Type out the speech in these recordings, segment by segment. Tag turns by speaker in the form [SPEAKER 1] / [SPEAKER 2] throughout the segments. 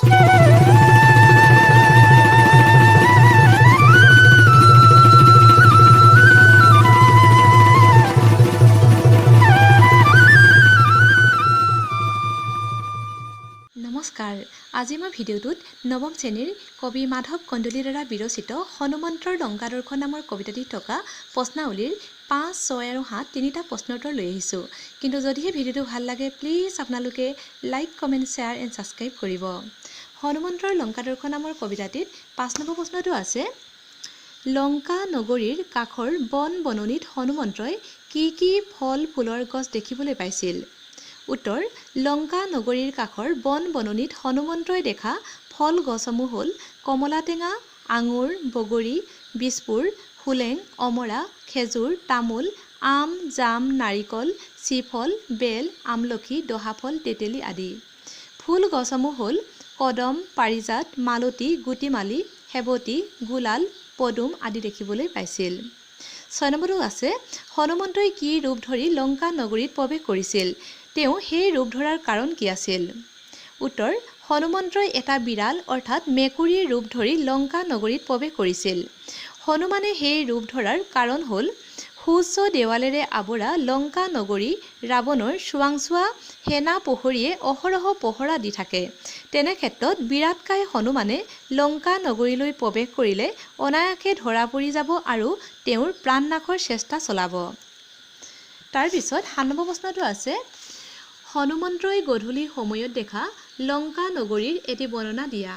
[SPEAKER 1] নমস্কাৰ, আজি মই ভিডিঅ'টোত নৱম শ্ৰেণীৰ কবি মাধৱ কন্দলীৰ দ্বাৰা বিৰচিত হনুমন্তৰ লংকা দৰ্শন নামৰ কবিতাটিত থকা প্ৰশ্নাৱলীৰ 5, 6 আৰু 7 তিনিটা প্ৰশ্নৰ উত্তৰ লৈ আহিছোঁ। কিন্তু যদিহে ভিডিঅ'টো ভাল লাগে প্লিজ আপোনালোকে like, comment, share and subscribe কৰিব। হনুমন্তৰ লংকা দৰ্শন নামৰ কবিতাটিত 5 নম্বৰ প্ৰশ্নটো আছে, লংকা নগৰীৰ কাষৰ বন বননিত হনুমন্তই কি কি ফল ফুলৰ গছ দেখিবলৈ পাইছিল? উত্তৰ, লংকা নগৰীৰ কাষৰ বন বননিত হনুমন্তই দেখা ফল গছসমূহ হ'ল কমলা টেঙা, আঙুৰ, বগৰী, বিস্পুৰ, সোলেং, অমৰা, খেজুৰ, তামোল, আম, জাম, নাৰিকল, শ্ৰীফল, বেল, আমলখি, দহাফল, তেতেলী আদি। ফুল গছসমূহ হ'ল কদম, পাৰিজাত, মালতী, গুটিমালী, সেৱতী, গোলাল, পদুম আদি দেখিবলৈ পাইছিল। 6 নম্বৰটো আছে, হনুমন্তই কি ৰূপ ধৰি লংকা নগৰীত প্ৰৱেশ কৰিছিল? তেওঁ সেই ৰূপ ধৰাৰ কাৰণ কি আছিল? উত্তৰ, হনুমন্তই এটা বিড়াল অৰ্থাৎ মেকুৰীৰ ৰূপ ধৰি লংকা নগৰীত প্ৰৱেশ কৰিছিল। হনুমানে সেই ৰূপ ধৰাৰ কাৰণ হ'ল সুউচ্চ দেৱালেৰে আৱৰা লংকা নগৰী ৰাৱণৰ চোৱাংচোৱা সেনা প্ৰহৰীয়ে অহৰহ পহৰা দি থাকে। তেনে ক্ষেত্ৰত বিৰাটকায় হনুমানে লংকা নগৰীলৈ প্ৰৱেশ কৰিলে অনায়াসে ধৰা পৰি যাব আৰু তেওঁৰ প্ৰাণনাশৰ চেষ্টা চলাব। তাৰপিছত 7 নম্বৰ প্ৰশ্নটো আছে, হনুমন্তই গধূলি সময়ত দেখা লংকা নগৰীৰ এটি বৰ্ণনা দিয়া।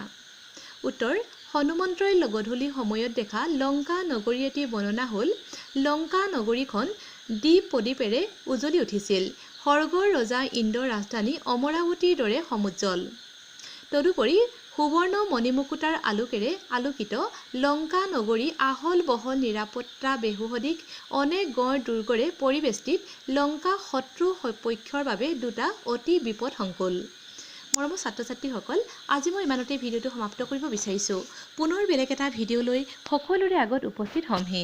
[SPEAKER 1] উত্তৰ, হনুমন্তই গধূলি সময়ত দেখা লংকা নগৰীৰ এটি বৰ্ণনা হ'ল, লংকা নগৰীখন দ্বীপ প্ৰদীপেৰে উজলি উঠিছিল। স্বৰ্গৰ ৰজা ইন্দ্ৰৰ ৰাজধানী অমৰাৱতীৰ দৰে সমুজ্জ্বল। তদুপৰি সুবৰ্ণ মণিমুকুতাৰ আলোকেৰে আলোকিত লংকা নগৰী আহল বহল নিৰাপত্তা বেহুসদৃশ অনেক গড় দুৰ্গৰে পৰিবেষ্টিত লংকা শত্ৰু পক্ষৰ বাবে দুটা অতি বিপদসংকুল। মৰমৰ ছাত্ৰ ছাত্ৰীসকল, আজি মই ইমানতে ভিডিঅ'টো সমাপ্ত কৰিব বিচাৰিছোঁ। পুনৰ বেলেগ এটা ভিডিঅ' লৈ সকলোৰে আগত উপস্থিত হ'মহি।